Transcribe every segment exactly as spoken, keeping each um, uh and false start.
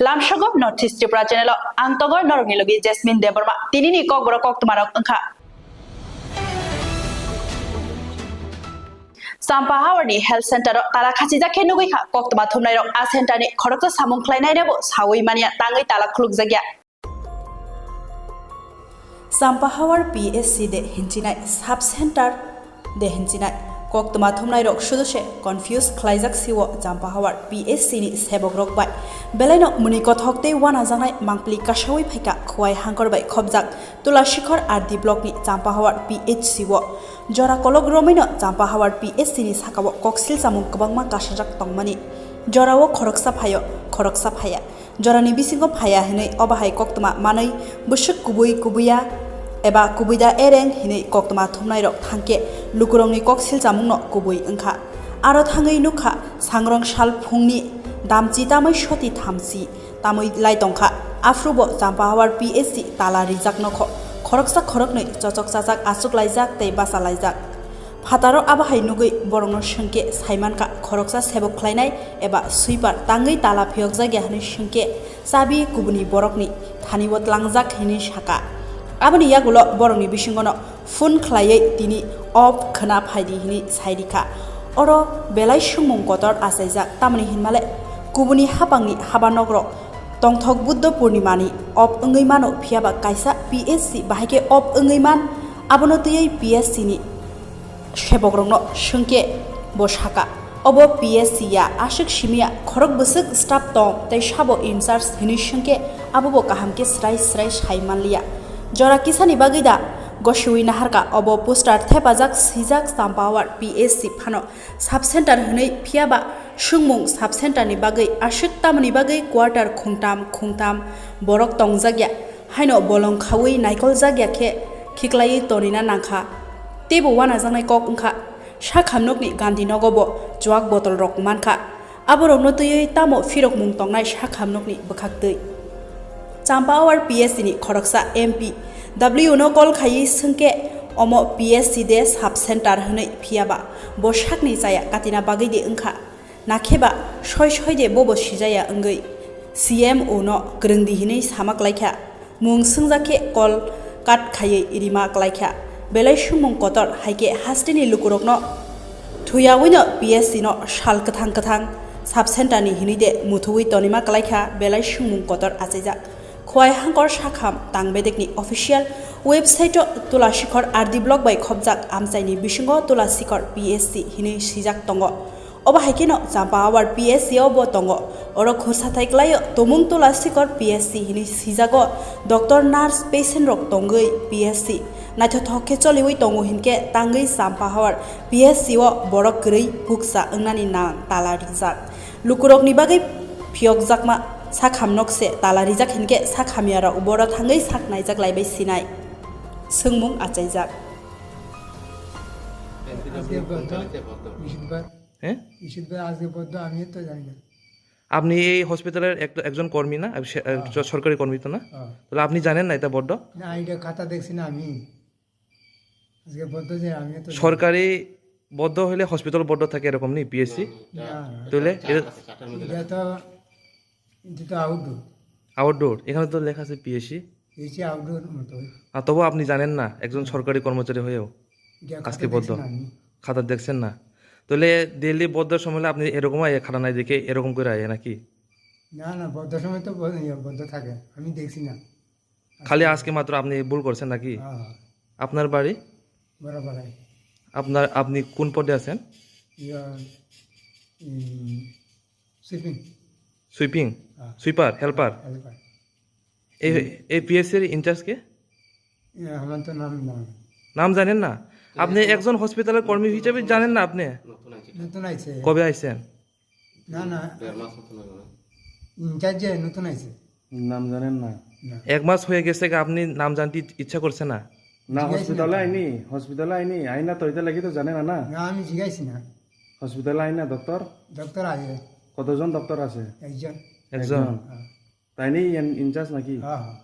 Kamsogom North East Tripura channel o ang togor norokni logi Jasmine Debbarma. Tinini kokborok koktwmarok wngkha. Champahawar ni health center o tala khachijak khe nugwi kha koktwma thumnairok. A center ni khoroksa samung khlainairebo sawi manya tangwi tala khulukjakya. Champahawar P S C de hinchinai sub center de hinchinai koktwma thumnairok sudu se confuse khlaijak siwo Champahawar P S C ni sebokrok bai. Belaino muni kothok tei wanajaknai mangpili kasawi phaikha Khowai Hangkor bai khopjak Tulasikhor R D block ni Champahawar P H C o. Jora kolok romwino Champahawar P S C ni sakao koksil chamung kwbangma kasajak tongmani. Jorao khoroksa phaio, khoroksa phaiya. Jorani bisingo phaiya hinwi obo hai koktwma manwi bwswk kubui kubuiya eba kubuida ereng hinwi koktwma thumnairok thangkhe lukurokni koksil chamungno kubui wngkha. Aro thangwi nukha sangrong sal phungni damchi tamwi soti thamchi tamwi lai tongkha. Aphrubo Champahawar P S C tala rijak nokho khoroksa khoroknwi chochok chajak achuk laijak tei bacha laijak. Phataro abo hai nugwi borokno swngkhe saimankha khoroksa sebok khlainai eba sweeper tangwi tala phiyokjakya hwnwi swngkhe chabi kubuni borokni thanibo tlangjak hwnwi saka. Aboni yagulo borokni bisingono phone khlaiwi tini off khwna phaidi hwnwi sai rikha. Oro belai swngmung kotor achaijak, tamoni hinmale kubuni hapangni haba nokrok tongthok Buddho Purnimani off wngwi mano, phiyaba kaisa P S C bahai khe off wngwi man, abono twiwi P S C ni sebokrokno swngkhe bo saka, obo P S C ya, aswk simi ya, khorok bwswk staff tong tei sabo in charge hwnwi swngkhe abobo kaham khe srai srai sai manliya. Jora kisani bagwi da gosiwi naharka, obo poster thepajak swijak Champahawar P S C phano sub center hwnwi, phiyaba swngmung sub center ni bagwi aswk tamoni bagwi quarter khungtam khungtam borok tongjakya. Haino bolong khaui naikol jakya khe khiklaiwi tonina nangkha. Teibo wanajaknai kok wngkha, sakhamnokni Gandhinogo bo chuak botol rok mankha. Aborokno twiwi tamo phirokmung tongnai sakhamnokni bwkhaktwi. Champahawar P S C ni khoroksa M P W no call khaiwi swngkhe omo P S C de sub center hwnwi, phiyaba bo sakni chaya katina bagwi de wngkha. Nakheba soi soi de bobo sijaya wngwi C M O no kwrwngdi hinwi sama klaikha. Mung swngjak khe call cut khaiwi rima klaikha. Belai swngmung kotor hai khe hasteni lukurokno thuyawino P S C no sal kwthang kwthang sub center ni hinwi de muthuwi tonima klaikha, belai swngmung kotor achaijak. Khowai Hangkor Sakham Tang Bedekni official website o Tulasikhor R D block bai khopjak amchaini bisingo Tulasikhor P S C hinwi swijak tongo. Obo hai kheno Champahawar P S C o bo tongo. Oro khursa thai klaio tumung Tulasikhor P S C hinwi sijago, doctor, nurse, patient rok tongwi P S C naithothok khe choliwi tongo hinkhe tangwi Champahawar P S C o borok kwrwi bukcha wngnani nang tala rijak. Lukurokni bagwi phiyokjakma sakhamnok se tala rijak hinkhe sakhamyarok boro thangwi sak naijak laibai sinai swngmung achaijak. আজকে বন্ধ, নিষেধবার। হ্যাঁ? নিষেধবার আজকে বন্ধ, আমি তো জানি না। আপনি এই হসপিটালের এক-, একজন কর্মী না? আহ, সে-, আহ, হ্যাঁ। স-, সরকারি কর্মী তো না? হ্যাঁ। তাহলে আপনি জানেন না এটা বন্ধ? না, এটা খাতা দেখছি না আমি। আজকে বন্ধ যে আমি তো জানি না। সরকারি বন্ধ হইলে হসপিটাল বন্ধ থাকে এরকম নেই, পিএসসি? না, না। তাহলে এটা, এটা তো, এটা তো আউটডোর। আউটডোর, এখানে তো লেখা আছে পিএসসি। পিএসসি আউটডোর মতো। আর তবু আপনি জানেন না, একজন হ্যাঁ। সরকারি কর্মচারী হয়েও এটা আজকে খাতা বন্ধ। দেখছি না আমি। খাতা দেখছেন না? তাহলে ডেইলি বন্ধের সময় হলে আপনি এরকম আইয়া খাতা নাই দেখে এরকম করে আইয়া নাকি? না, না, বন্ধের সময় তো বন্ধ, ইয়ে, বন্ধ থাকে, আমি দেখছি না। খালি আজকে মাত্র আপনি ভুল করছেন নাকি? হ্যাঁ, হ্যাঁ। আপনার বাড়ি? বড়পাড়ায়। আপনার, আপনি কোন পদে আছেন? ইয়া, উম, সুইপিং। সুইপিং? হ্যাঁ। Sweeper, helper? হেল্পার। এই, হুম। এই পিএসসির ইনচার্জ কে? ইয়া, আমার তো নাম না। নাম জানেন না? আপনি একজন হসপিটালের কর্মী হিসেবে জানেন না আপনি? নতুন আইছে। কবে আইছেন? না, না। দেড় মাস মতন হইব না। ইনচার্জে নতুন আইছে। নাম জানেন না? না। এক মাস হয়ে গেছে কি, আপনি নাম জানতে ইচ্ছা করছে না? না, জিজ্ঞাসা হসপিটালে না। আইনি, হসপিটালে আইনি, আইনা তো এটা লাগি তো জানে না, না? না, আমি জিজ্ঞাসি না। হসপিটালে আইনা ডক্টর? ডক্টর আইয়ে। কতজন ডক্টর আছে? একজন। একজন। একজন। হ্যাঁ। তাইনি ইন-, ইনচার্জ নাকি? হ্যাঁ, হ্যাঁ।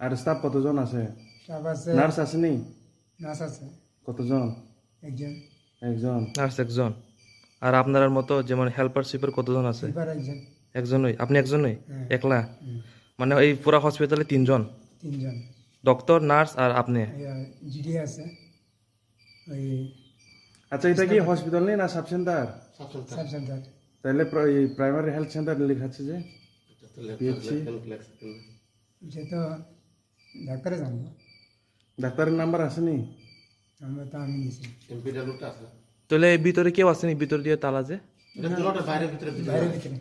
আর স্টাফ কতজন আছে? স্টাফ আছে। নার্স আসেনি? নার্স আছে। কতজন? একজন। একজন। নার্স একজন। আর আপনার মতো যেমন হেল্পার সুইপার কতজন আছে? সুইপার একজন। একজনই? আপনি একজনই? হ্যাঁ। একলা? হুম। মানে এই পুরা হসপিটালে তিনজন? তিনজন। ডক্টর, নার্স আর আপনি? ইয়া, জিডি আছে। ওই আচ্ছা, এটা কি স্টাফ আছে। হসপিটাল নেই না sub centre? Sub centre. Sub centre. তাহলে প্রা-, এই প্রাইমারি হেলথ সেন্টার লেখা আছে যে? এটা তো লেখা, পিএইচসি। লেখা, লেখা, লেখা। এটা তো ডাক্তারে জানবো। ডাক্তারের নাম্বার আছে নি? আমরা তো আমি নিছি। এমপিডব্লিউটা আছে। তাহলে এই ভিতরে কেউ আসেনি? ভিতর দিয়ে তালা যে? এটা দুটোটা বাইরে ভিতরে, ভিতরে। বাইরে ভিতরে।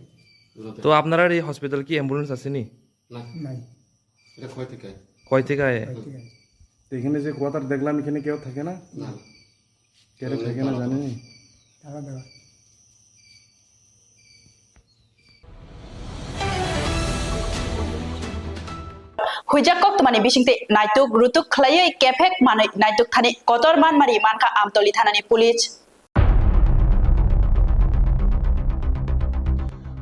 দুটোতে। তো আপনার এই হসপিটাল কি অ্যাম্বুলেন্স আসেনি? না। নাই। এটা খোয়াই থেকে আয়। খোয়াই থেকে আয়? খোয়াই থেকে আয়। তো এখানে যে কোয়ার্টার দেখলাম, এখানে কেউ থাকে না? না। কেউ থাকে না, জানেনি? তালা দেওয়া। Huijak koktwmani bisingtwi naituk rutuk khlaiwi kephek manwi naituk thani kotor manmari mankha Amtoli thanani police.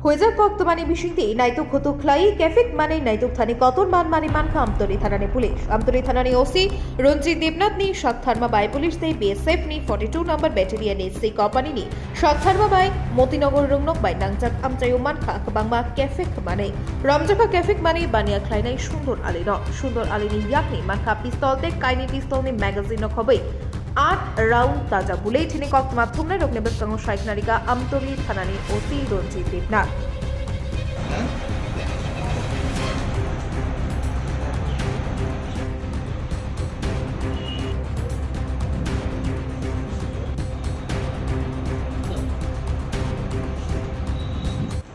Huijak koktwmani bisingtwi naituk hutuk khlaiwi kephek manwi naituk thani kotor manmari mankha Amtoli thanani police. Amtoli thanani O C Ranjit Debnath ni sak tharma bai police tei B S F ni forty two number battalion ni C company ni Saktharma bai Motinagar Rungnok bai nangjak amchaio mankha kwbangma kefek manwi. Romjakha kefek manwi baniya khlainai Sundor Ali no. Sundor Ali ni yakni mankha pistol tei kainwi pistol ni magazine no khobwi aat round taja bullet hwnwi koktwma thumnai rokni bwskango saiknarika Amtoli thanani O C Ranjit Debnath.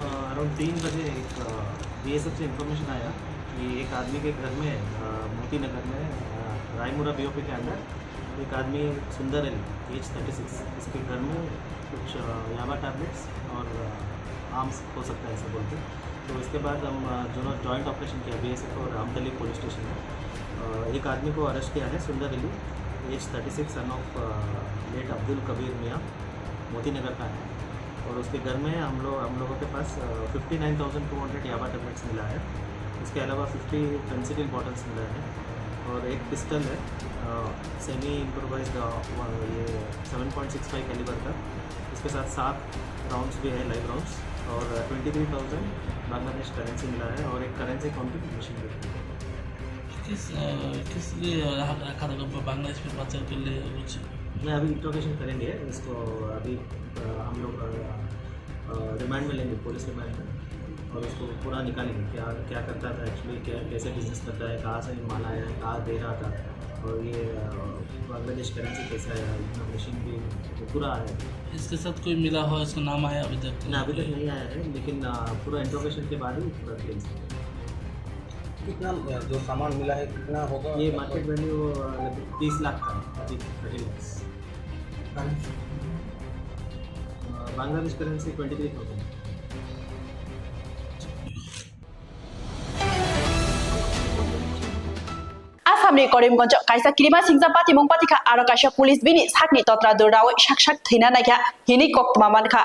अ, अराउंड तीन बजे एक, अ, बीएसएफ से इंफॉर्मेशन आया कि एक आदमी के घर में, अ, मोती नगर में, अ, रायमुरा बीओपी के अंदर एक आदमी सुंदर अली, एज थर्टी सिक्स, इसके घर में कुछ, अ, याबा टैबलेट्स और, अ, आर्म्स हो सकता है ऐसा बोलते। तो इसके बाद हम, अ, दोनों जॉइंट ऑपरेशन किया बीएसएफ और आमतली पुलिस स्टेशन में। अ, एक आदमी को अरेस्ट किया है, Sundar Ali, age thirty six, son of, uh, late Abdul Kabir Miyan, Moti नगर का है। और उसके घर में हम लोग, हम लोगों के पास, uh, fifty nine thousand two hundred yaba tablets मिला है। उसके अलावा फिफ्टी फेंसिडिल बॉटल्स मिला है और एक पिस्टल है, अ, सेमी इम्प्रोवाइज्ड, अ, ये seven point six five calibre का। उसके साथ सात राउंड्स भी है, लाइव राउंड्स, और twenty three thousand Bangladesh currency मिला है और एक करेंसी काउंटिंग मशीन भी है। किस, अ, किस लिए रहा, रखा था, बांग्लादेश में पाचार के लिए कुछ? नहीं, अभी इंट्रोगेशन करेंगे इसको, अभी, अ, हम लोग, अ, अ, रिमांड में लेंगे, पुलिस रिमांड में, और उसको पूरा निकालेंगे, क्या, क्या करता था एक्चुअली, क्या, कैसे बिजनेस करता है, कहाँ से माल आया है, कहाँ दे रहा था, और ये, अ, बांग्लादेश करेंसी कैसे आया, इतना मशीन भी, वो पूरा आया है। इसके साथ कोई मिला हो, इसका नाम आया अभी तक? ना, अभी तक नहीं आया है, लेकिन, अ, पूरा इंट्रोगेशन के बाद ही पूरा डिटेल्स। कितना, अ, जो सामान मिला है, कितना होगा? ये मार्केट वैल्यू, अ, लगभग तीस लाख का है, अभी thirty lakhs. Bangladesh currency twenty three thousand. Assamni Karimganjo kaisa kirima singcha patimung patikha, aro kaisa police bini sakni totra durawi sak sak thwina naikha hini koktwma mankha.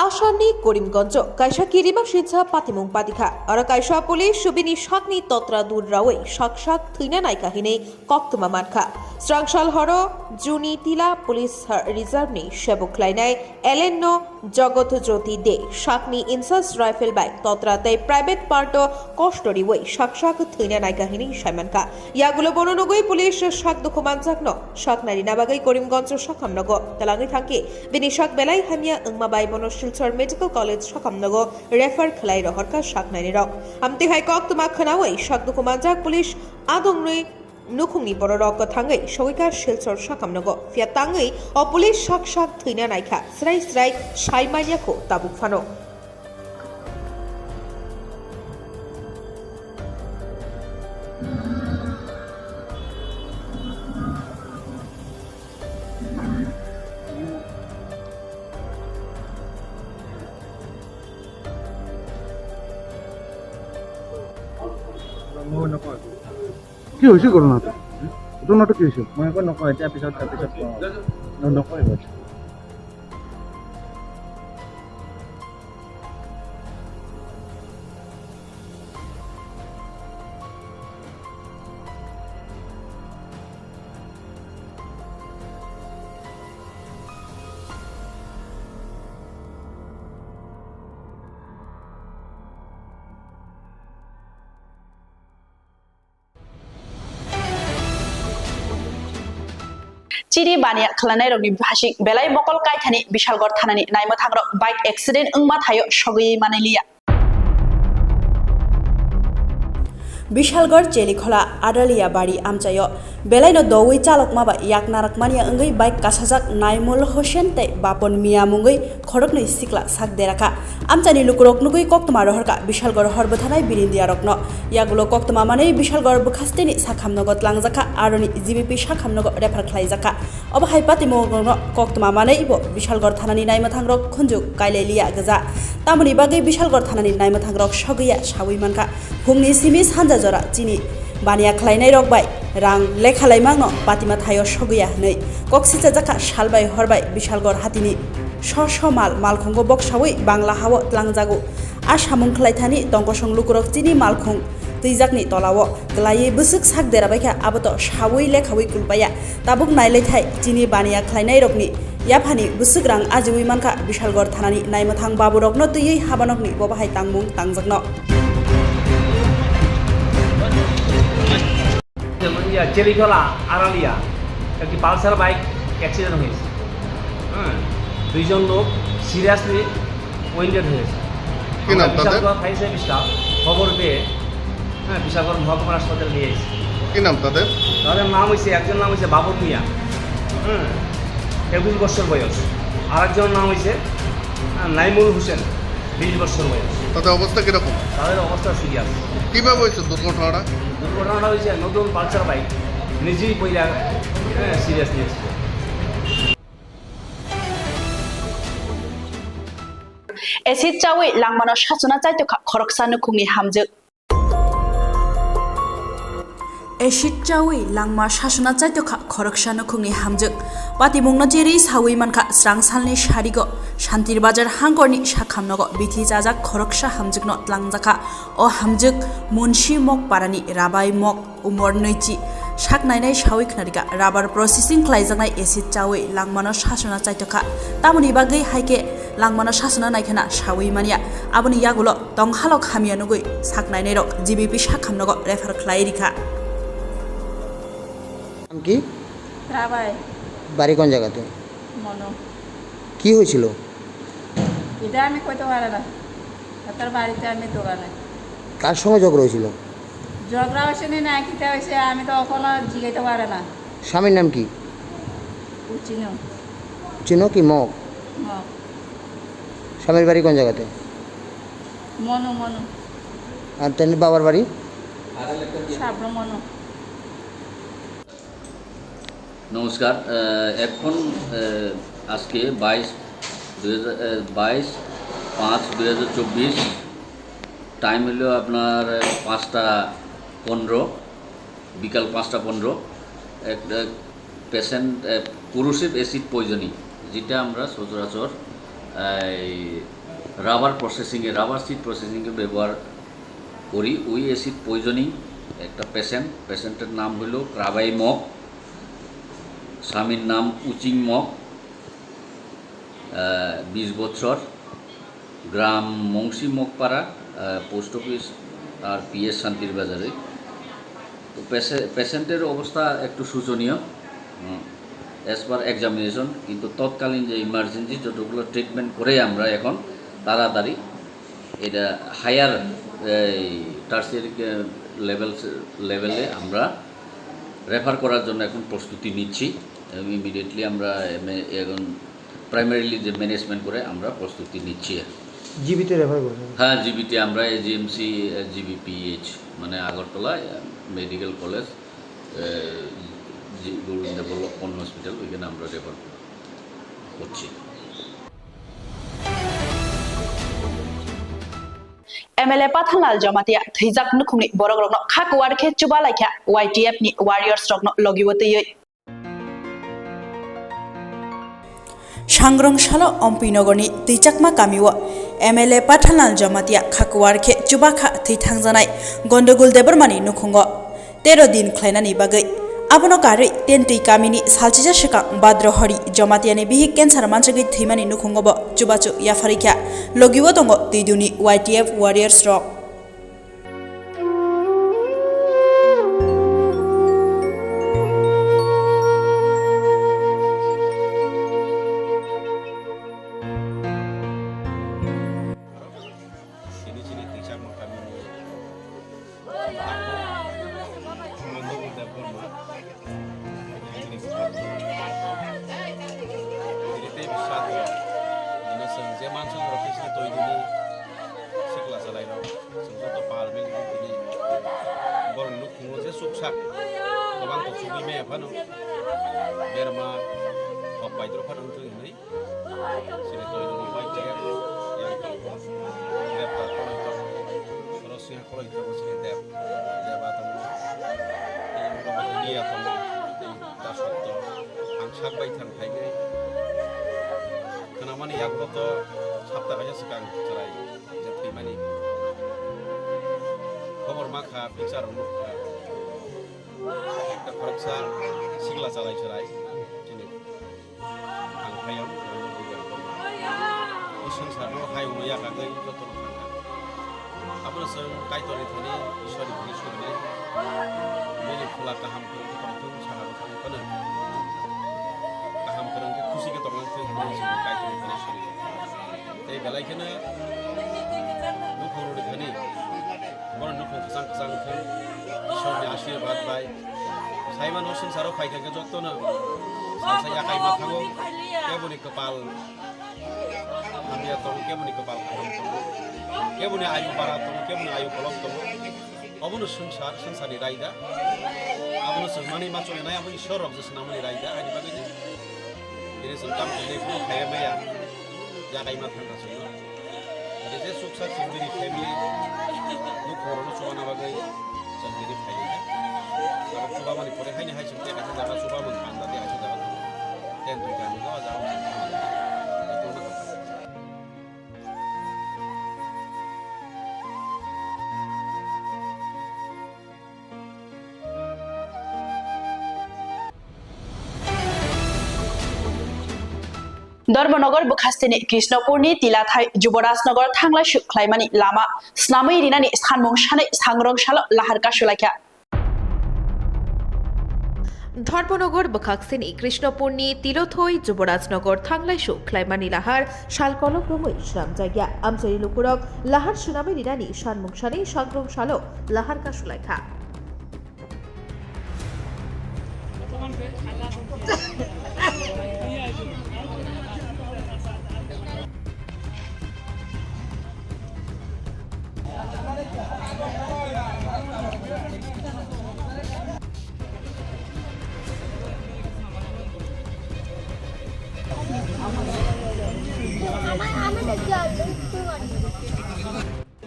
Assamni Karimganjo kaisa kirima singcha patimung patikha, aro kaisa police bini sakni totra durawi sak sak thwina naikha hini koktwma mankha. Srangsal horo Juni Tila Police Reserve ni sebuk khlainai L N no Jagat Jyoti De, sakni in-charge rifle bai totra tei private part o kosto riwi sak sak thwina naikha hini saimankha. Yagulo bono nugwi police sak dukhu manjakno sak nairina bagwi Karimganj sakham nogo twlangwi thangkhe bini sak belai hamya wngma bai bono Silchar Medical College sakham nogo refer khlai rohorkha sak nainirok. Amtwi hai koktwma khwnawi sak dukhu manjak police adongnwi nukhungni bororok kwthangwi sogwikha Silchar sakham nogo. Phiya tangwi o police sak sak thwina naikha, srai srai sai manya kho tabuk phano. কি হৈছে ঘটনাটো? ঘটনাটো কি হৈছে? মই একো নকওঁ, এতিয়া পিছত, তাৰপিছত কওঁ। ন-, নকওঁ এইবাৰ। chini baniya khwlainairokni hasing belai mokol kaithani Bishalgarh thanani naimwthangrok bike accident wngma thaio sogwi manwi liya. Bishalgarh Chelikhola Adalia bari amchaio belaino doui chalokma bai yak narakmani wngwi bike kasajak Naimul Hussain tei Bapon Mia mungwi khoroknwi sikla sak derakha. Amchaini lukurok nugwi koktwma rohorkha Bishalgarh hor bwthanai birindiarokno. Yagulo koktwma manwi Bishalgarh bwkhasteni sakhamnogo tlangjakha, aroni G B P sakhamnogo refer khlaijakha. Obo hai patimung rokno koktwma manwi bo Bishalgarh thanani naimwthangrok khunju kailai liya gwja. Tamoni bagwi Bishalgarh thanani naimwthangrok sogwi ya sawi mankha. Phungni simi sanja jora chini baniya khwlainairok bai rang lekha laimangno patima thaio sogwi ya hwnwi kok sichajakha sal bai hor bai Bishalgarh hatini so so mal malkhungo boksawi Bangla hao tlangjago. A samung khwlaithani tongkosong lukurok chini malkhung twijakni tolao. Kwlaiwi bwswk sak dera baikha, aboto sawi lekhawi kulpaya. Tabuk nailaithai chini baniya khwlainairokni yaphani bwswk rang ajiwi mankha Bishalgarh thanani naimwthang baburokno twiwi habanokni bo bahai tangmung tangjakno. ইয়া, চেলিখোলা আড়ালিয়া একটি Pulsar bike accident হয়েছে। হ্যাঁ, দুইজন লোক seriously wounded হয়েছে। কি নাম আমরা তাদের? বিশালগড় ফায়ার সার্ভিস স্টাফ খবর পেয়ে, হ্যাঁ, বিশালগড় মহকুমার হাসপাতালে নিয়ে এসেছি। কি নাম তাদের? তাদের নাম হয়েছে, একজন নাম হয়েছে বাবর মিয়া, হ্যাঁ, একুশ বছর বয়স। আর একজনের নাম হয়েছে, হ্যাঁ, নাইমুল হোসেন, বিশ বছর বয়স। তাদের অবস্থা কিরকম? তাদের অবস্থা সিরিয়াস। কিভাবে হয়েছে দুর্ঘটনাটা? দুর্ঘটনাটা হয়েছে নতুন পালসার বাইক, নিজেই পইলা, হ্যাঁ, সিরিয়াস নিয়েছিল। Acid chawi langmano sasuna chaitokha khoroksa nukhungni hamjwk. Acid chawi langma sasuna chaitokha khoroksa nukhungni hamjwk. Patimungno cherwi sawi mankha srang salni sarigo Shantir Bazar hangkorni sakhamnogo bithi chajak khoroksa hamjwkno tlangjakha. O hamjwk Munshi Mok parani Rabai Mok. Umor nwichi sak nainai sawi khwnarikha, rubber processing khlaijaknai acid chawi langmano sasuna chaitokha. Tamoni bagwi hai khe langmano sasuna naikhwna sawi manya. Aboni yagulo tonghalok hamya nugwi sak nainairok G B P sakhamnogo refer khlai rikha. নাম কি? রাবাই। বাড়ি কোন জায়গাতে? মনো। কি হয়েছিল? এটা আমি কইতে পারি না। তার বাড়িতে আমি দোকানে। কার সঙ্গে ঝগড়া হয়েছিল? ঝগড়া হয়েছে নি না কিতা হয়েছে আমি তো এখনো জিগাইতে পারি না। স্বামীর নাম কি? উচিনো। উচিনো কি মগ? মগ। স্বামীর বাড়ি কোন জায়গাতে? মনো, মনো। আর তার বাবার বাড়ি? সাবরো মনো। নমস্কার। আহ, এখন, আহ, আজকে বাইশ, দুই হাজার, আহ, বাইশ পাঁচ দুই হাজার চব্বিশ, টাইম হলো আপনার, আহ, পাঁচটা পনেরো, বিকাল পাঁচটা পনেরো। এক, এক পেশেন্ট, আহ, কোরোসিভ অ্যাসিড পয়জনিং, যেটা আমরা সচরাচর, আহ, এই রাবার প্রসেসিংয়ে, রাবার সিড প্রসেসিংয়ে ব্যবহার করি। ওই অ্যাসিড পয়জনিং একটা পেশেন্ট, পেশেন্টের নাম হলো ক্রাবাই মগ, স্বামীর নাম উচিং মগ, আহ, বিশ বছর, গ্রাম মুন্সি মগপাড়া, আহ, পোস্ট অফিস আর পিএস শান্তির বাজারে। তো পেশে-, পেশেন্টের অবস্থা একটু শোচনীয়, হুম, অ্যাজ পার এক্সামিনেশন, কিন্তু তৎকালীন যে ইমার্জেন্সি যতগুলো ট্রিটমেন্ট করে আমরা এখন তাড়াতাড়ি এটা হায়ার, এই, টার্সিয়ারি কে-, লেভেলস, লেভেলে আমরা রেফার করার জন্য এখন প্রস্তুতি নিচ্ছি। এবং ইমিডিয়েটলি আমরা এম-, এখন প্রাইমারিলি যে ম্যানেজমেন্ট করে আমরা প্রস্তুতি নিচ্ছি আর কি। জিবিতে রেফার করছেন? হ্যাঁ, জিবিতে আমরা এজিএমসি, জিবিপিএইচ, মানে আগরতলা, আহ, মেডিকেল কলেজ, আহ, জি-, গোবিন্দ বল্লভ পন্থ হসপিটাল, ওইখানে আমরা রেফার করছি। M L A Pathanlal Jamatia thwijak nukhungni borokrokno kha kuar khe chuba laikha Y T F ni warriors rokno logiwo twiwi. Sangrong salo Ompi Nogorni Twichakma kamio M L A Pathanlal Jamatia kha kuar khe chubakha thwi thangjanai Gondogul Debbarmani nukhungo tero din khlainani bagwi. Abono karwi Tentwi kamini salchija swkang Badrohori Jamatiani bihik cancer mansagwi thwimani nukhungo bo chubachu yapharwi kha. Logiwo tongo Twiduni Y T F warriors rok. Sak, kwbang kok sugwi maya phano, berma, hok paidro phano wngthung hinwi, chini toirokni bai chaya, yang tongkha, debta khoroi tongo, khorosnwi khoroi tongo, chini deb, deba tongo, tei oro niya tongo, tei ta sotto, ang sak bai thang phainai, khnamani yagulo to sapta kaisa swkang chwrai. Je thwimani khobor mankha, picture rok nukha. Ekta khoroksa sikla chalai chwrai chini ang phaio. O swngcharno hayungno yakagwi jotono thangkha. Abono chwng Kaitorni thani, Ishwarni thani surinai. Bini phola kaham kwrwngkhe tongthwng, sakha rok thani phano kaham kwrwngkhe khusi khe tongthwng hinwi chwng Kaitorni thani suri. Tei belai kheno nukhungrokni thani borok nukhung kwchang kwchang wngthwng, Ishwarni ashirbad bai. Saimano swngcharo phaikha khe jotono salsa yakai ma thango, keboni kwpal hamya tongo, keboni kwpal kaham tongo, keboni ayu bara tongo, keboni ayu kolok tongo. Obono swngchar, swngcharni raida. Abono chwng manwi ma chongnai, abo Ishwar rok je swnamani raida, ani bagwi je. Bini chwng tamo khe phano phaiya maya, yakai ma thangkha chwngno. Hingkhe je chuksa chwng bini family, nukhungrokno chubana bagwi chwng bini phailaikha. Abo chubamani pore haini hai chwng tei kaisa jaga chubamani panda tei kaisa jaga tongo. Tei twi kami no o jaga chwng thango. Dharmanagar bwkhasteni Krishnapurni Tilathai Juborajnagar thanglai suk khlaimani lama snamwi rinani sanmung sanwi sangrong salo lahar kasulaikha. Dharmanagar bwkhaksini Krishnapurni Tilothoi Juborajnagar thanglai suk khlaimani lahar sal kolok romwi swnamjakya. Amchaini lukurok lahar swnamwi rinani sanmung sani sangrong salo lahar kasulaikha.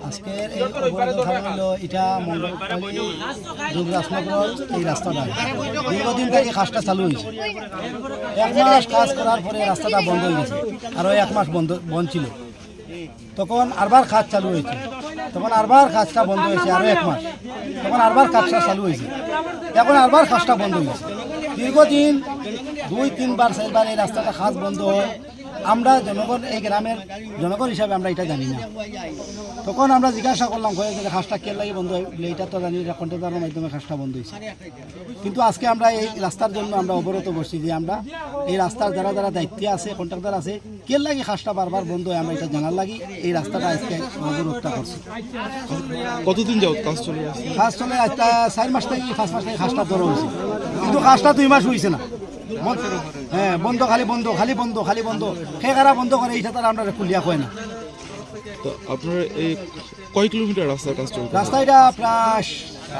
আজকের এই অবরোধের কারণ হলো এটা মণ্ডলপালি দুবরাজনগর এই রাস্তাটা দীর্ঘদিন থেকে কাজটা চালু হয়েছে। এক মাস কাজ করার পরে রাস্তাটা বন্ধ হয়ে গেছে, আরও এক মাস বন্ধ, বন্ধ ছিল। তখন আরবার কাজ চালু হয়েছে, তখন আরবার কাজটা বন্ধ হয়েছে আরও এক মাস, তখন আরবার কাজটা চালু হয়েছে, এখন আরবার কাজটা বন্ধ হয়েছে। দীর্ঘদিন দুই তিনবার চারবার এই রাস্তাটা কাজ বন্ধ হয়। আমরা জনগণ, এই গ্রামের জনগণ হিসাবে আমরা এটা জানি না। তখন আমরা জিজ্ঞাসা করলাম, কয়েক যে কাজটা কে লাগে বন্ধ হয়? বলে, "এটা তো জানি, এটা কন্ট্রাক্টরের মাধ্যমে কাজটা বন্ধ হয়েছে।" কিন্তু আজকে আমরা এই রাস্তার জন্য আমরা অবরোধ বসছি যে আমরা এই রাস্তার যারা যারা দায়িত্বে আছে, কন্ট্রাক্টর আছে, কে লাগে কাজটা বারবার বন্ধ হয়, আমরা এটা জানার লাগি এই রাস্তাটা আজকে অবরোধটা করছি। কতদিন যাবত কাজ চলে আসছে? কাজ চলে আজকে চার মাস থেকে, পাঁচ মাস থেকে কাজটা ধরা হয়েছে, কিন্তু কাজটা দুই মাস হয়েছে না। বন্ধ, হ্যাঁ, বন্ধ, খালি বন্ধ, খালি বন্ধ, খালি বন্ধ। কে কারা বন্ধ করে, এটা তারা আমরা খুলিয়া কয় না। তো আপনার এই কয় কিলোমিটার রাস্তার কাজ চলছে? রাস্তা এটা প্রায়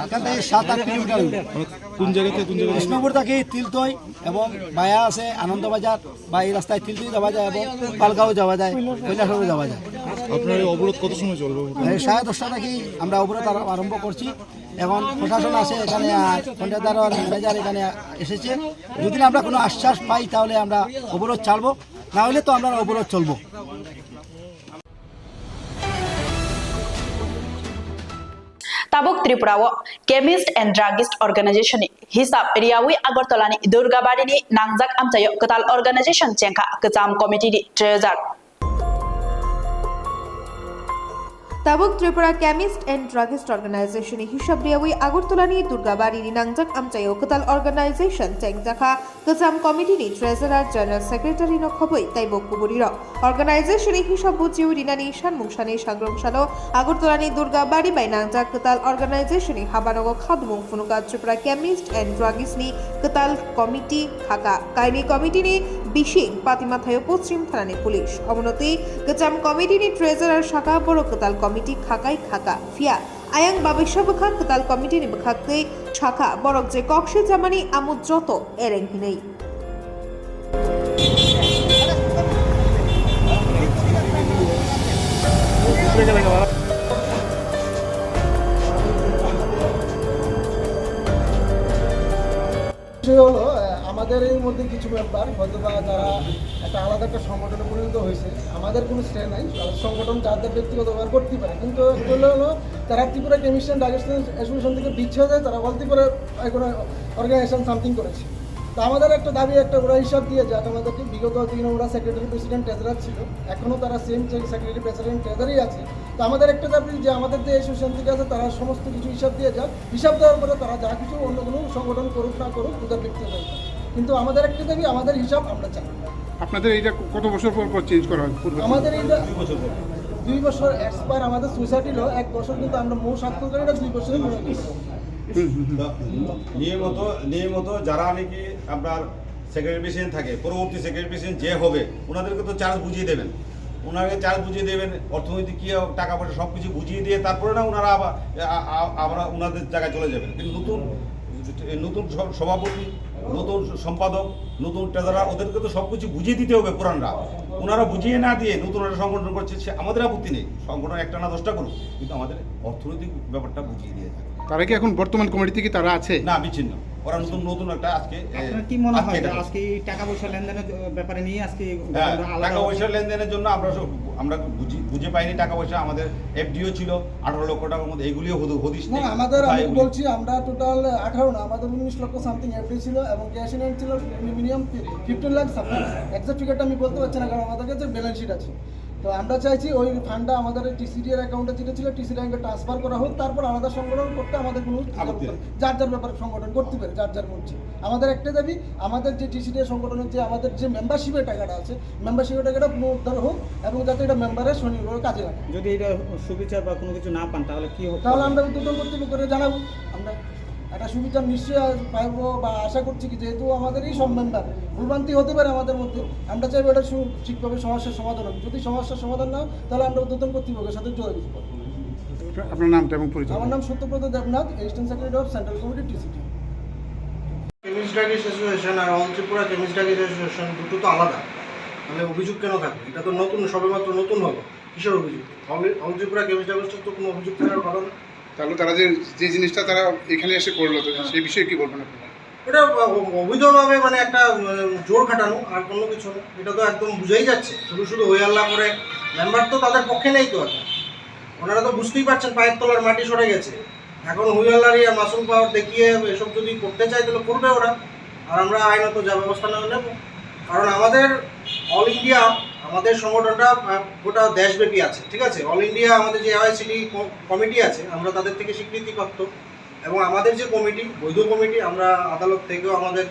এখান থেকে সাত আট কিলোমিটার হবে। মানে কোন জায়গা থেকে কোন জায়গা? কৃষ্ণপুর থেকে তিলতই এবং বায়া আছে আনন্দবাজার, বা এই রাস্তায় তিলতই যাওয়া যায় এবং পালগাঁও যাওয়া যায়, কৈলাসহরও যাওয়া যায়। আপনার এই অবরোধ কত সময় চলবে? এই সাড়ে দশটা থেকে আমরা অবরোধ আর-, আরম্ভ করছি। এখন প্রশাসন আছে এখানে, আর কন্ট্রাক্টর আর ম্যানেজার এখানে এসেছে। যদি আমরা কোনো আশ্বাস পাই, তাহলে আমরা অবরোধ ছাড়বো, না হলে তো আমরা অবরোধ চলবো। Tabuk Tripura o Chemist and Druggist Organization ni hisab riyawi Agartala ni Durgabari ni nangjak amchaio kwtal organization chengkha kwcham committee ni treasurer. Tabuk Tripura Chemist and Druggist Organization ni hisab riyawi Agartala ni Durgabari ni nangjak amchaio kwtal organization chengjakha. Kwcham committee ni treasurer, general secretary no khobwi tei bo kuburi rok organization ni hisab bujiwi rinani sanmung sani sangrong salo Agartala ni Durga bari bai nangjak kwtal organization ni habanogo khadumung phunuka Tripura Chemist and Druggist ni kwtal committee khaka. Kaini committee ni bising Patimathayo Poschim Thana ni police. Omono twi kwcham committee ni treasurer saka borok kwtal committee khakai khaka. Phiya Ayang babiksa bwkha kwtal committee ni bwkhaktwi sakha borok je kok se chamani amo joto ereng hinwi. বিষয় হলো, আহ, আমাদের এর মধ্যে কিছু মেম্বার হয়তো বা তারা একটা আলাদা একটা সংগঠনে পরিণত হয়েছে। আমাদের কোনো স্টে নাই, তাদের সংগঠন যার যার ব্যক্তিগত ব্যবহার করতে পারে, কিন্তু একটা হলো, হলো তারা Tripura chemistry and dietician association থেকে বিচ্ছেদ হয়ে তারা অল ত্রিপুরা কোনো অর্গানাইজেশন সামথিং করেছে। তো আমাদের একটা দাবি, একটা ওরা হিসাব দিয়ে যাক আমাদেরকে। বিগত দিনে ওরা সেক্রেটারি প্রেসিডেন্ট ট্রেজারার ছিল, এখনও তারা সেম সেক্রেটারি প্রেসিডেন্ট ট্রেজারারই আছে। তো আমাদের একটা দাবি যে আমাদের যে অ্যাসোসিয়েশন থেকে আছে তারা সমস্ত কিছু হিসাব দিয়ে যাক, হিসাব দেওয়ার পরে তারা যা কিছু অন্য কোনো সংগঠন করুক না করুক, ওদের ব্যক্তিগত ব্যাপার। কিন্তু আমাদের একটা দাবি, আমাদের হিসাব আমরা চাই। আপনাদের এইটা ক-, কত বছর পর পর চেঞ্জ করা হয় পূর্বে? আমাদের এইটা দুই বছর পর। দুই বছর এক্সপায়ার আমাদের সোসাইটির, এক বছর কিন্তু আমরা মূল স্বাক্ষর করি, এটা দুই বছরের মূল। হুম, হুম, হুম। নিয়মিত, নিয়মিত যারা নাকি আপনার সেক্রেটারি প্রেসিডেন্ট থাকে, পরবর্তী সেক্রেটারি প্রেসিডেন্ট যে হবে, ওনাদেরকে তো চার্জ বুঝিয়ে দেবেন। ওনাকে চার্জ বুঝিয়ে দেবেন, অর্থনৈতিক কী টাকা পয়সা সব কিছু বুঝিয়ে দিয়ে তারপরে না ওনারা আবার আ-, আ-, আ-, আমরা ওনাদের জায়গায় চলে যাবেন। কিন্তু নতুন, এই নতুন সব সভাপতি, নতুন সম্পাদক, নতুন ট্রেজারার, ওদেরকে তো সব কিছু বুঝিয়ে দিতে হবে পুরানরা। ওনারা বুঝিয়ে না দিয়ে নতুন একটা সংগঠন করছে, সে আমাদের আপত্তি নেই, সংগঠন একটা না দশটা করুক, কিন্তু আমাদের অর্থনৈতিক ব্যাপারটা বুঝিয়ে দিয়ে যাক। তারা কি এখন বর্তমান কমিটি থেকে তারা আছে? না, বিচ্ছিন্ন। ওরা নতুন, নতুন একটা আজকে, এ, আপনার কি মনে আজকে হয় যে এটা আজকে এই টাকা পয়সা লেনদেনের ব্যাপারে নিয়ে আজকে হ্যাঁ, আলাদা টাকা হবে? পয়সা লেনদেনের জন্য আমরা সব, আমরা বুঝি, বুঝে পাইনি টাকা পয়সা। আমাদের এফডিও ছিল আঠারো লক্ষ টাকার মধ্যে, এগুলিও হদি-, হদিস না, নেই। আমাদের, কোথায় আমি এগুলি? বলছি, আমরা টোটাল আঠারো না, আমাদের উনিশ লক্ষ সামথিং এফডি ছিল এবং ক্যাশ ইন হ্যান্ড ছিল minimum fifteen lakh something. Exact ফিগারটা আমি বলতে পারছি না, কারণ আমাদের কাছে ব্যালেন্স শিট আছে। তো আমরা চাইছি ওই ফান্ডটা আমাদের টিসিডি এর অ্যাকাউন্টে যেটা ছিল, টিসিডি ব্যাংকে ট্রান্সফার করা হোক, তারপর আলাদা সংগঠন করতে আমাদের কোনো আপত্তি নেই। যার যার ব্যাপারে সংগঠন করতে পারে, যার যার মর্জি। আমাদের একটা দাবি, আমাদের যে টিসিডি এর সংগঠনের যে আমাদের যে মেম্বারশিপের টাকাটা আছে, মেম্বারশিপের টাকাটা পুনরুদ্ধার হোক এবং যাতে এটা মেম্বারের স্বনির্ভর কাজে লাগে। যদি এটা সুবিচার বা কোনো কিছু না পান, তাহলে কি হবে? তাহলে আমরা ঊর্ধ্বতন কর্তৃপক্ষকে জানাবো। আমরা একটা সুবিচার নিশ্চয়ই আ-, পাইবো বা আশা করছি কি, যেহেতু আমাদেরই সব মেম্বার, ভুলভ্রান্তি হতে পারে আমাদের মধ্যে। আমরা চাইবো এটা সু-, ঠিকভাবে সমস্যার সমাধান হোক। যদি সমস্যার সমাধান না হয়, তাহলে আমরা ঊর্ধ্বতন কর্তৃপক্ষের সাথে যোগাযোগ করবো। আপনার নামটা এবং পরিচয়? আমার নাম Satyabrata Debnath, assistant secretary of central committee, TCD. Chemist dietist association আর all Tripura chemist dietist association দুটো তো আলাদা, তাহলে অভিযোগ কেন থাকবে? এটা তো নতুন, সবেমাত্র নতুন হলো, কিসের অভিযোগ? অল, অল ত্রিপুরা কেমিস্ট ডায়েটিস্টের তো কোনো অভিযোগ থাকার কথা না। তাহলে তারা যে, যে জিনিসটা তারা এখানে এসে করলো, তো হ্যাঁ। সেই বিষয়ে কি বলবেন আপনারা? এটা অ-, অ-, অবৈধভাবে মানে একটা, উম, জোর খাটানো, আর কোনো কিছু না। এটা তো একদম বুঝাই যাচ্ছে, শুধু শুধু হই হাল্লা করে। মেম্বার তো তাদের পক্ষে নেই তো এখন। ওনারা তো বুঝতেই পারছেন পায়ের তলার মাটি সরে গেছে। এখন হই হাল্লারি আর মাসুল পাওয়ার দেখিয়ে এসব যদি করতে চায়, তাহলে করবে ওরা। আর আমরা আইনত যা ব্যবস্থা নেওয়া নেব। কারণ আমাদের অল ইন্ডিয়া, আমাদের সংগঠনটা, আহ, গোটা দেশব্যাপী আছে, ঠিক আছে? অল ইন্ডিয়া আমাদের যে এআইসিটি ক-, কমিটি আছে, আমরা তাদের থেকে স্বীকৃতিপ্রাপ্ত। এবং আমাদের যে কমিটি, বৈধ কমিটি, আমরা আদালত থেকেও আমাদের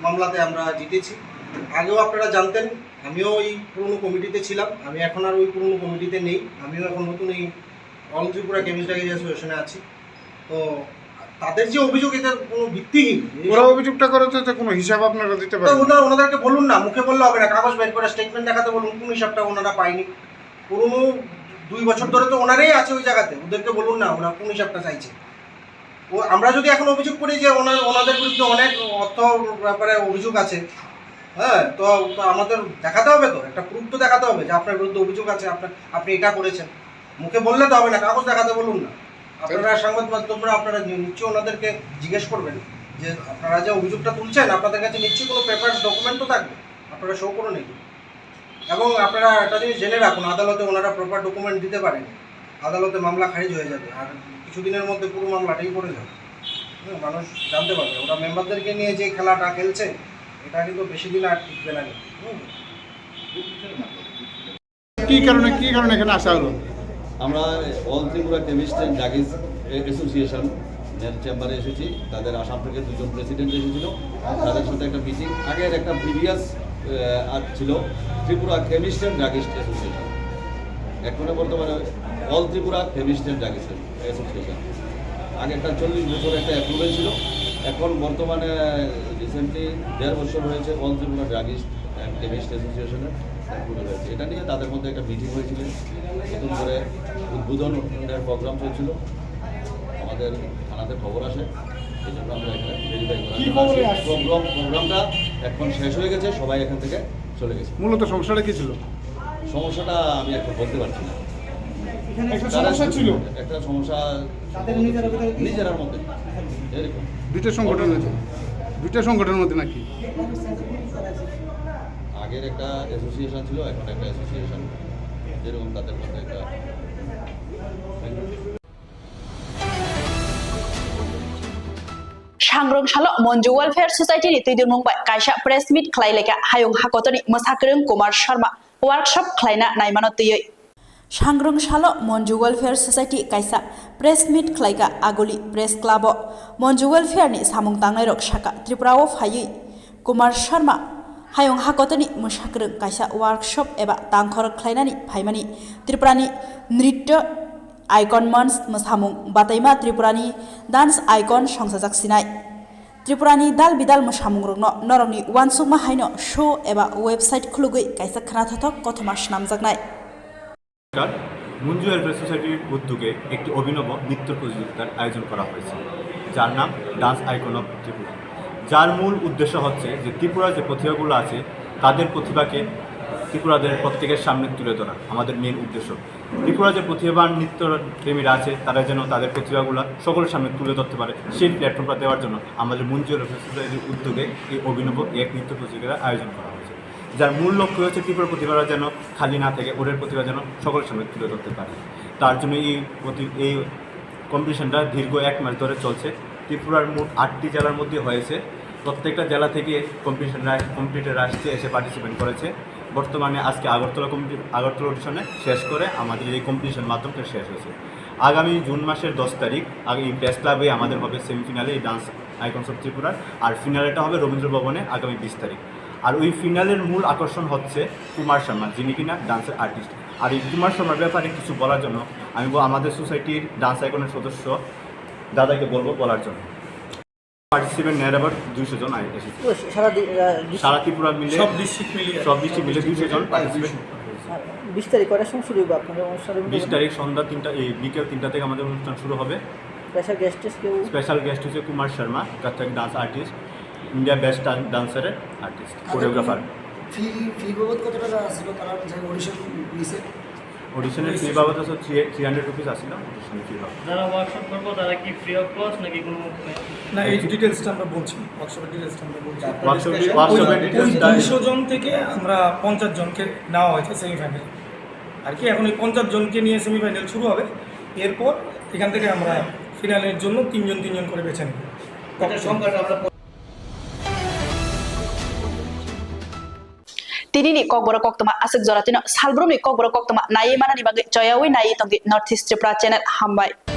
মামলাতে আমরা জিতেছি। আগেও আপনারা জানতেন, আমিও ওই পুরনো কমিটিতে ছিলাম, আমি এখন আর ওই পুরনো কমিটিতে নেই, আমিও এখন নতুন এই অল ত্রিপুরা কেমিস্ট ডায়েটিস্ট অ্যাসোসিয়েশনে আছি। তো তাদের যে অভিযোগ, এটা কোনো ভিত্তিহীন। এই ওরা সব অভিযোগটা করে তো, তো কোনো হিসাব আপনারা দিতে তা পারেন না। ওনারা, ওনাদেরকে বলুন না, মুখে বললে হবে না, কাগজ বের করে স্টেটমেন্ট দেখাতে বলুন, কোন হিসাবটা ওনারা পায়নি। পুরনো দুই বছর ধরে তো ওনারাই আছে ওই জায়গাতে, ওদেরকে বলুন না ওরা কোন হিসাবটা চাইছে। ও, আমরা যদি এখন অভিযোগ করি যে ওনার, ওনাদের বিরুদ্ধে অনেক অর্থ ব্যাপারে অভিযোগ আছে, হ্যাঁ, তো, তো আমাদের দেখাতে হবে তো, একটা প্রুফ তো দেখাতে হবে যে আপনার বিরুদ্ধে অভিযোগ আছে, আপনার, আপনি এটা করেছেন। মুখে বললে তো হবে না, কাগজ দেখাতে বলুন না। আপনারা সংবাদ মাধ্যমরা আপনারা নি-, নিশ্চয়ই ওনাদেরকে জিজ্ঞেস করবেন যে আপনারা যে অভিযোগটা তুলছেন, আপনাদের কাছে নিশ্চয়ই কোনো পেপার ডকুমেন্ট তো থাকবে, আপনারা শো করুন এগুলো। এবং আপনারা একটা জিনিস জেনে রাখুন, আদালতে ওনারা প্রপার ডকুমেন্ট দিতে পারেনি, আদালতে মামলা খারিজ হয়ে যাবে, আর কিছুদিনের মধ্যে পুরো মামলাটাই পড়ে যাবে। হুম, মানুষ জানতে পারবে, ওরা মেম্বারদেরকে নিয়ে যে খেলাটা খেলছে, এটা কিন্তু বেশি দিন আর টিকবে না কিন্তু। হুম। কি কারণে, কি কারণে এখানে আসা হলো? আমরা all Tripura chemist and druggist association এর চেম্বারে এসেছি। তাদের আসাম থেকে দুজন প্রেসিডেন্ট এসেছিল, তাদের সাথে একটা মিটিং, আগের একটা প্রিভিয়াস আর ছিল Tripura chemist and druggist association, এখন বর্তমানে all Tripura chemist and druggist association. আগে একটা চল্লিশ বছর একটা অ্যাপ্রুভেল ছিল, এখন বর্তমানে রিসেন্টলি দেড় বছর হয়েছে অল ত্রিপুরা ড্রাগিস্ট অ্যান্ড কেমিস্ট অ্যাসোসিয়েশনের অ্যাপ্রুভেল হয়েছে। এটা নিয়ে তাদের মধ্যে একটা মিটিং হয়েছিল, নতুন করে উদ্বোধনের প্রোগ্রাম চলছিল। থানাতে খবর আসে, এই জন্য আমরা এখানে ভেরিফাই করার কি জন্য খবরে আসি। আসছে? প্রোগ্রাম, প্রোগ্রামটা এখন শেষ হয়ে গেছে, সবাই এখান থেকে চলে গেছে। মূলত সমস্যাটা কি ছিল? সমস্যাটা আমি এখন বলতে পারছি না। এখানে একটা তারা সমস্যা ছিল? একটা সমস্যা তাদের নিজেদের ভিতরে কি নিজেরার মধ্যে এরকম। দুইটা সংগঠন হয়েছে, দুইটা সংগঠনের মধ্যে নাকি? আগের একটা অ্যাসোসিয়েশন ছিল, এখন একটা অ্যাসোসিয়েশন, যেরকম তাদের মধ্যে একটা Sangrong salo Monju Welfare Society ni twidulmung bai kaisa press meet khlai lekha hayung hakotorni mwsakwrwng Kumar Sharma workshop khlaina naimano twiwi. Sangrong salo Monju Welfare Society kaisa press meet khlaika Aguli Press Club o. Monju Welfare ni samung tangnairok saka Tripura o phaiwi Kumar Sharma hayung hakotorni mwsakwrwng kaisa workshop eba tangkhor khlainani phaimani Tripura ni nritya Icon Mons mwsamung bataima Tripurani dance icon songsajak sinai. Tripurani dal bidal mwsamungrokno norokni uansukma haino show eba website khulugwi kaisa khwnathothok kothoma swnamjaknai. Manju welfare সোসাইটির উদ্যোগে একটি অভিনব নৃত্য প্রতিযোগিতার আয়োজন করা হয়েছে, যার নাম ডান্স আইকন অফ ত্রিপুরা, যার মূল উদ্দেশ্য হচ্ছে যে ত্রিপুরার যে প্রতিভাগুলো আছে, তাদের প্রতিভাকে ত্রিপুরাদের প্রত্যেকের সামনে তুলে ধরা আমাদের মেন উদ্দেশ্য। ত্রিপুরা যে প্রতিভাবান নৃত্য প্রেমীরা আছে, তারা যেন তাদের প্রতিভাগুলো সকলের সামনে তুলে ধরতে পারে, সেই প্ল্যাটফর্মটা দেওয়ার জন্য আমাদের মঞ্জু ওয়েলফেয়ার সোসাইটির উদ্যোগে এই অভিনব এক নৃত্য প্রতিযোগিতার আয়োজন করা হয়েছে, যার মূল লক্ষ্য হচ্ছে ত্রিপুরার প্রতিভারা যেন খালি না থাকে, ওদের প্রতিভা যেন সকলের সামনে তুলে ধরতে পারে। তার জন্য এই প্রতি-, এই কম্পিটিশনটা দীর্ঘ এক মাস ধরে চলছে। ত্রিপুরার মোট আটটি জেলার মধ্যে হয়েছে। প্রত্যেকটা জেলা থেকে কম্পিটিশনরা, কম্পিটিটর আসছে, এসে পার্টিসিপেট করেছে। বর্তমানে আজকে আগরতলা কম্পি-, আগরতলা অডিশনে শেষ করে আমাদের এই কম্পিটিশন মাধ্যমটা শেষ হয়েছে। আগামী জুন মাসের দশ তারিখ আগে এই প্রেস ক্লাবে আমাদের হবে সেমিফিনালে এই ডান্স আইকনস অফ ত্রিপুরার। আর ফিনালেটা হবে রবীন্দ্র ভবনে আগামী বিশ তারিখ। আর ওই ফিনালের মূল আকর্ষণ হচ্ছে কুমার শর্মা, যিনি কিনা ডান্সের আর্টিস্ট। আর এই কুমার শর্মার ব্যাপারে কিছু বলার জন্য আমি ব-, আমাদের সোসাইটির ডান্স আইকনের সদস্য দাদাকে বলবো বলার জন্য। পার্টিসিপেন্ট নিয়ার অ্যাবাউট দুইশো জন আই-, এসেছে। ও, সারা দি-, আহ, ডিস- সারা ত্রিপুরা মিলে, সব ডিস্ট্রিক্ট মিলিয়ে। সব ডিস্ট্রিক্ট মিলে দুইশো জন পার্টিসিপেন্ট। আহ, বিশ তারিখ কটার সময় শুরু হবে আপনাদের অনুষ্ঠান? বিশ তারিখ সন্ধ্যা তিনটা, এই বিকেল তিনটা থেকে আমাদের অনুষ্ঠান শুরু হবে। স্পেশাল গেস্ট কেউ? স্পেশাল গেস্ট হচ্ছে Kumar Sharma, Kathak dance artist, India best dan-, ডান্সারের আর্টিস্ট, আচ্ছা, কোরিওগ্রাফার। ফি, ফি বাবদ কত টাকা আসছিল তারা যে অডিশন নিছে? অডিশনের ফি বাবদ আছে থ্রি, থ্রি হান্ড্রেড রুপিস আসছিল, অডিশনের ফি বাবদ। যারা ওয়ার্কশপ করবো, তারা কি ফ্রি অফ কস্ট নাকি কোনো না, এই ডিটেলসটা আমরা বলছি, ওয়ার্কশপের ডিটেলসটা আমরা বলছি। ওয়ার্কশপ, ওই, ওয়ার্কশপের ওই ডিটেলসটা দুইশো জন থেকে আমরা পঞ্চাশ জনকে নেওয়া হয়েছে সেমিফাইনাল আর কি। এখন এই পঞ্চাশ জনকে নিয়ে সেমিফাইনাল শুরু হবে, এরপর এখান থেকে আমরা ফিনালের জন্য তিনজন তিনজন করে বেছে নেব। এটা সংখ্যাটা আমরা Tini ni kokborok koktwma aswk jora twino salbrumni kokborok koktwma naiwi manani bagwi choyaui naiwi tongdi North East Tripura channel. Hambai.